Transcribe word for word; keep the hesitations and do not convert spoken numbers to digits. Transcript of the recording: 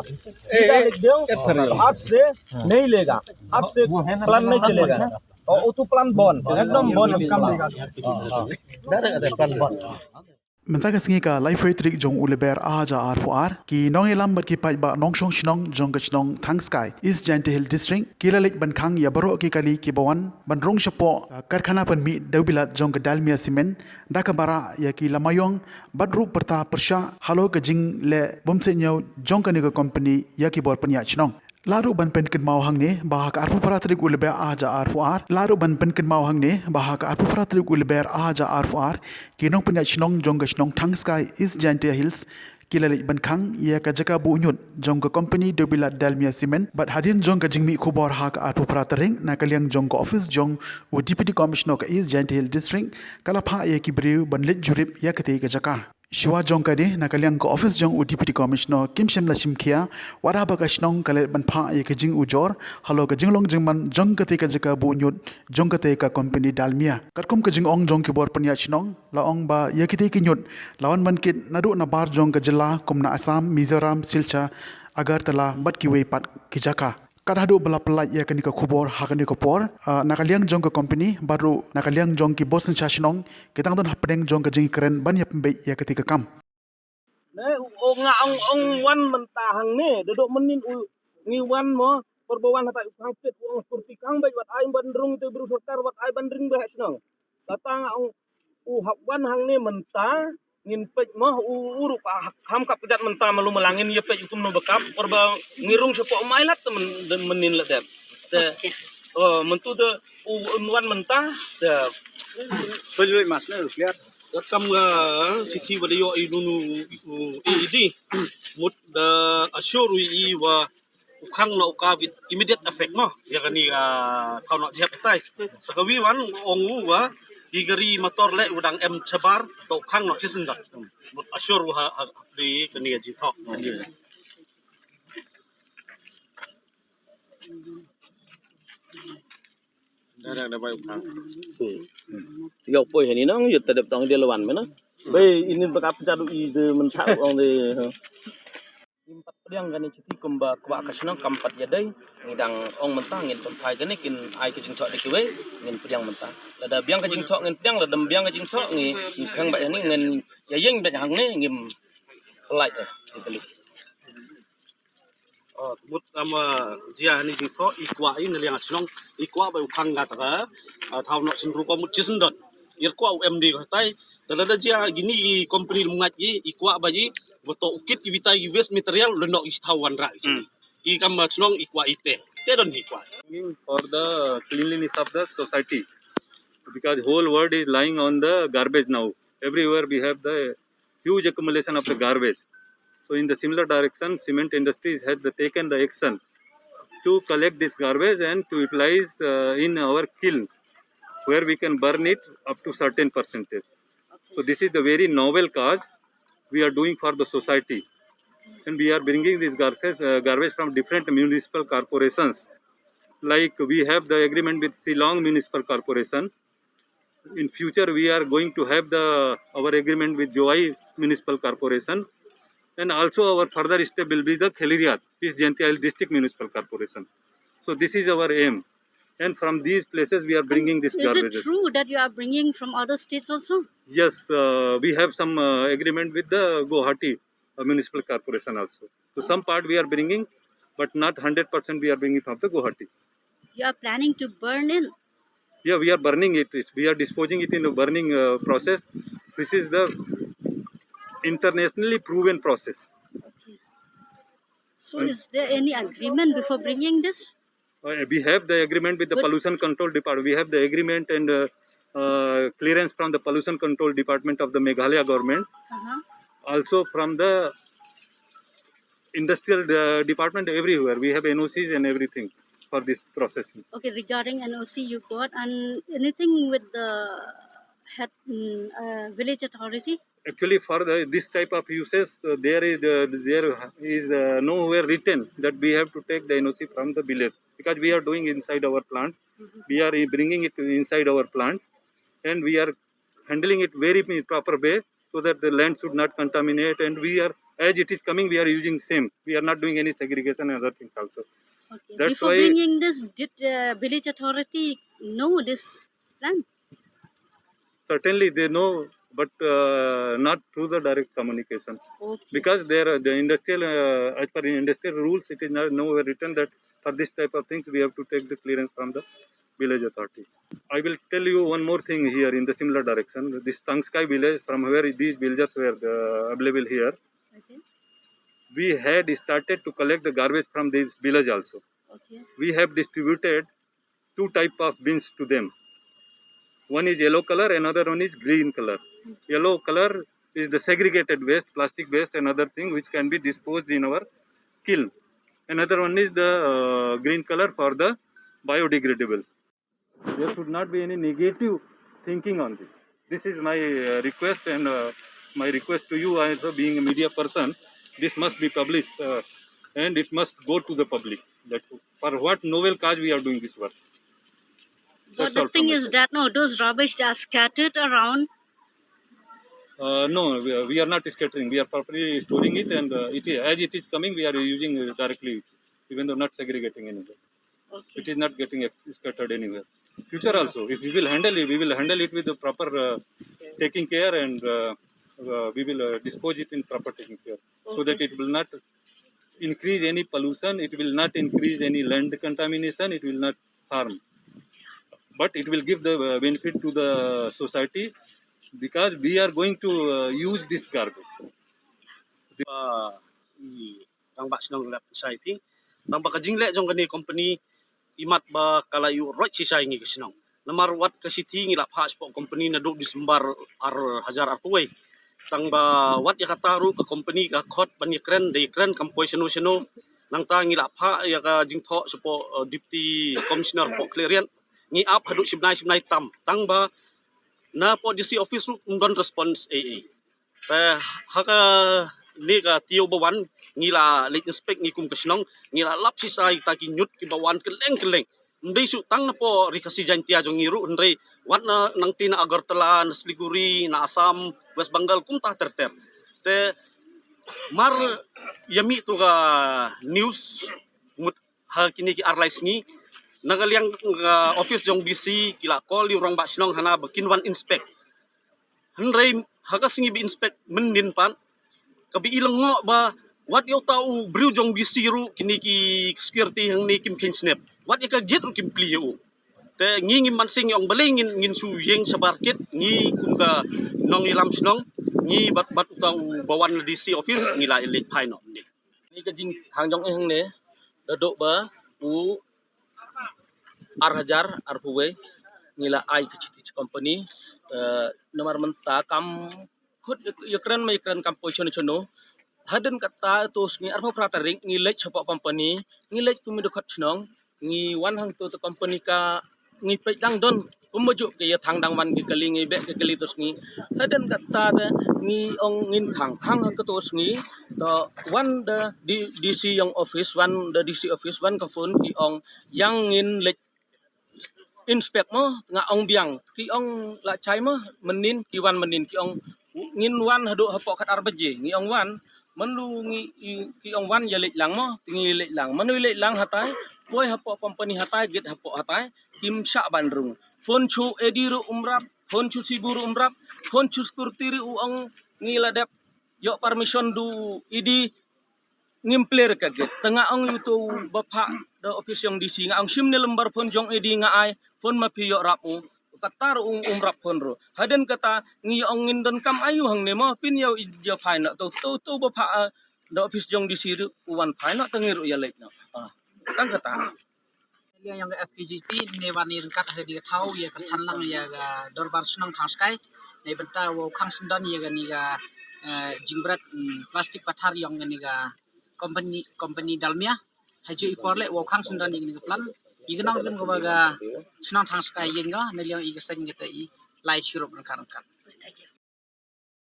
सीधा लिख दो, हाथ से नहीं लेगा, हाथ से प्लांट नहीं चलेगा। और वो तो प्लांट बंद, एकदम बंद। Mynta ka sngi ka laiphew tarik jong u Lber ar hajar arphew ar, ki nongïalam bad ki paidbah nongshong shnong jong ka shnong Thangskai, East Jaintia Hills District, ki la leit ban khang ïa baroh ki kali kiba wan ban rung shapoh ka karkhana pynmih dewbilat jong ka Dalmia Cement, da kaba rah ïa ki lama ïong bad ruh pyrta pyrshah halor ka jingleh bymsniew jong kane ka company ïa ki bor pynïaid shnong. La ruh ban pynkynmaw hangne ba ha ka arphew phra tarik u Lber ar hajar arphew ar, la ruh ban pynkynmaw hangne ba ha ka arphew phra tarik u Lber ar hajar arphew ar, ki nongpynïaid shnong jong ka shnong Thangskai, East Jaintia Hills, ki la leit ban khang ïa ka jaka buh ñiut jong ka company dewbilat Dalmia Cement. Bad hadien jong ka jingmih khubor ha ka arphew phra tarik, na ka liang jong ka office jong u Deputy Commissioner ka East Jaintia Hills District, ka la phah ïa ki briew ban leit jurip ïa katei ka jaka. Shuwa jong kane, na ka liang ka office jong u Deputy Commissioner kim shym la shim khia, wat haba ka shnong ka leit ban phah ïa ka jingujor halor ka jinglong jingman jong katei ka jaka buh ñiut jong katei ka company Dalmia. Katkum ka jingong jong ki bor pynïaid shnong, la ong ba ïa kitei ki ñiut la wan ban kit naduh nabar jong ka jylla kum na Assam, Mizoram, Silchar, Agartala bad kiwei pat ki jaka. Kat haduh ba la pynlait ïa kane ka khubor ha kane ka por, ah, na ka liang jong ka company bad ruh na ka liang jong ki bor synshar shnong, ki dang don hapdeng jong ka jingkren ban ïa pynbeit ïa katei ka kam. Ne, u nga ong, ong wan mynta hangne, dodok mynnin u ngi wan mo, por ba wan hata u khang pit, u ong purti khang beit, wat ai ban rung te bru sorkar, wat ai ban ring beit shnong. Kata nga ong u hap wan hangne mynta, ngin peit mo, u, u ruh pa kham kap kdat mynta malu malangin ïa peit u kumno ba kap, por ba ngi rung shapoh mai lat te men, mynnin la dep. Te, oh, myntu te u, u wan mynta, te. Peit mas ne, clear. Ka kam, ah, chithi ba da ïoh i nunu, u, A E D. Mut da assure i wa u khang na u ka with immediate effect mo. Ïa kani, ah, kau na jihad tai. Sa ka wi wan ong u wa i gari motor le u dang em chabar to u khang na chisnda. Mut assure u ha, ha, di kani ji thok. Ïa poi hani nang ïa tadep tong dia lawan mena. Bei ini bakap jadu i de mentak ong de. Ngim pat pdiang kane chithi kumba kwah ka shnong kam pat ïadei. Ngi dang ong mynta ngin pynphai kane kin ai ka jingthoh da kiwei ngin pdiang mynta. Lada biang ka jingthoh ngin pdiang, lada biang ka jingthoh ngi khang ba hani ngin ïa ïeng ba hangne ngim pynlait eh. Mut ama jia ni jingthoh i kwah i na liang shnong i kwah ba u khang ga ta ka thaw nok syn ru ko mut chisn don. Ir kwah u M D ko tai ta da jia gini i company lum ngat i i kwah ba i wa to u kit i vitai i waste material le nok i thaw wan ra i kam shnong i kwah i te te don i kwah. For the cleanliness of the society, because whole world is lying on the garbage now. Everywhere we have the huge accumulation of the garbage. So in the similar direction, cement industries had the, taken the action to collect this garbage and to utilize, uh, in our kiln, where we can burn it up to certain percentage. So this is the very noble cause we are doing for the society. And we are bringing this garbage, uh, garbage from different municipal corporations. Like we have the agreement with Shillong Municipal Corporation, in future we are going to have the, our agreement with Jowai Municipal Corporation, and also our further step will be the Kheliariat, East Jaintia Hills District Municipal Corporation. So this is our aim. And from these places we are bringing this garbage. Is it true that you are bringing from other states also? Yes, uh, we have some, uh, agreement with the Guwahati, uh, Municipal Corporation also. So some part we are bringing, but not hundred percent we are bringing from the Guwahati. You are planning to burn it? Yeah, we are burning it. It, we are disposing it in a burning, uh, process. This is the internationally proven process. So is there any agreement before bringing this? Uh, we have the agreement with the Pollution Control Department. We have the agreement and, uh, uh, clearance from the Pollution Control Department of the Meghalaya government. Uh-huh. Also from the industrial, uh, department, everywhere we have N O Cs and everything for this processing. Okay, regarding N O C you got, and anything with the head, mm, uh, village authority? Actually, for the, this type of uses, uh, there is, uh, there is, uh, nowhere written that we have to take the N O C from the village, because we are doing inside our plant. Mm-hmm. We are bringing it inside our plants, and we are handling it very proper way so that the land should not contaminate, and we are As it is coming, we are using same. We are not doing any segregation and other things also. Okay. That's Before why- bringing this, did uh, village authority know this plan? Certainly they know, but uh, not through the direct communication. Okay. Because there are the industrial, uh, as per industrial rules, it is not nowhere written that for this type of things we have to take the clearance from the village authority. I will tell you one more thing here in the similar direction. This Tangskai village, from where these villagers were uh, available here, Okay. We had started to collect the garbage from this village also. Okay. We have distributed two type of bins to them. One is yellow color, another one is green color. Yellow color is the segregated waste, plastic waste and other thing which can be disposed in our kiln. Another one is the uh, green color for the biodegradable. There should not be any negative thinking on this. This is my uh, request, and uh, my request to you also, being a media person, this must be published uh, and it must go to the public. That for what noble cause we are doing this work. But the thing is that no, those rubbish are scattered around. Uh, no, we are, we are not scattering. We are properly storing it, and uh, it is, as it is coming, we are using directly, even though not segregating anywhere. Okay. It is not getting ex- scattered anywhere. Future also, if we will handle it, we will handle it with the proper uh, taking care, and uh, uh, we will uh, dispose it in proper taking care, so that it will not increase any pollution, it will not increase any land contamination, it will not harm, but it will give the uh, benefit to the society, because we are going to uh, use this garbage. Ba i rangbah shnong la pynsai phi tang ba ka jingleh jong kane company, imat ba ka la ïuh roit shisha ïa ngi ka shnong. Namar wat ka shithi ngi la phah shapoh company naduh December ar hajar arphew wei. Tang ba wat ïa kata ruh ka company ka khot ban ïakren, da ïakren kam poi shano shano. Nangta ngi la phah ïa ka jingthoh shapoh uh, Deputy Commissioner poh Khliehriat. Ngi ap haduh shibnai shibnai tam, tang ba na poh D C office ruh ym don response ei ei. Te ha kane ka taïew ba wan ngi la leit inspect ngi kum ka shnong, ngi la lap shisha ïa kita ki ñiut kiba wan kylleng kylleng. Ym dei shuh tang na poh Ri Khasi Jaintia jong ngi ruh, hynrei wat na nangta na Agartala, na Siliguri, na Assam, West Bengal, kumta ter ter. Te mar ïa mih tu ka news mut ha kine ki ar lai sngi, na ka liang ka office jong D C ki la call ïa u rangbah shnong hana ba kin wan inspect. Hynrei ha ka sngi ba inspect mynnin pat, kaba i lyngngoh ba wat ïa uta u briew jong D C ruh kine ki security hangne kim kheiñ snep, wat ïa ka gate ruh kim plie ïa u. Te ngi ngim mynsiem, ngi ong balei ngin, ngin shu ïeng shabar kit, ngi kum ka nongïalam shnong, ngi bad, bad uta u ba wan na D C office ngi la leit phai noh. Ni ka jingkhang jong i hangne, da dok ba u ar hajar arphew wei ngi la ai ka shithi sha company. Eh, namar mynta kam khut ïa kren ma ïa kren kam poi shano shano. Hadien kata tu sngi arphew phra tarik ngi leit shapoh company, ngi leit kum i dkhot shnong, ngi wan hangtu tu company ka ngi peit dang don kumba juk ki ïa thang dang wan ki kali, ngi beh ki kali tu sngi. Hadien kata te ngi ong ngin khang khang ha katu sngi. To wan da D- D C ïong office, wan da D C office, wan ka phone ki ong ïa ngin leit inspect mo, nga ong biang. Ki ong la chai mo, mynnin ki wan mynnin, ki ong ngin wan haduh hapoh khat ar baje, ngi ong wan. Mynnu ngi i- ki ong wan ïa leit lang mo, te ngi leit lang. Mynnu leit lang hatai, poi hapoh company hatai, gate hapoh hatai, kim shah ban rung. Phone shu A D ruh um rap, phone shu Sibu ruh um rap, phone shu security ruh u ong ngi la dep ïoh permission da u A D, ngim plie ka gate. Te nga ong ïa utu ba phah da office jong D C, nga ong shim ne number phone jong A D, nga ai phone ma phi ïoh rap u. Kata ruh um, um rap phone ruh. Hadien kata ngi ong ngin donkam aiu hangne mo, phin ïa ïa phai noh tu tu tu ba phah, ah, da office jong D C ruh u wan phai noh, te ngi ruh ïa leit noh. Ah, tang kata. Liang ïong ka F K J P ne wan ni ryngkat ha ka dei ka thaw ïa ka channel ïa ka dorbar shnong Thangskai. Ne bynta wow khang syndon ïa kane ka, eh, jingbret, mm, plastik pathar ïong kane ka company, company Dalmia. Ha ju i por leh wow khang syndon ïa kane ka plan. Ïa ka nongrim kaba ka shnong Thangskai ïeng ka ne liang i ka seng kata i lai chirup ryngkat ryngkat.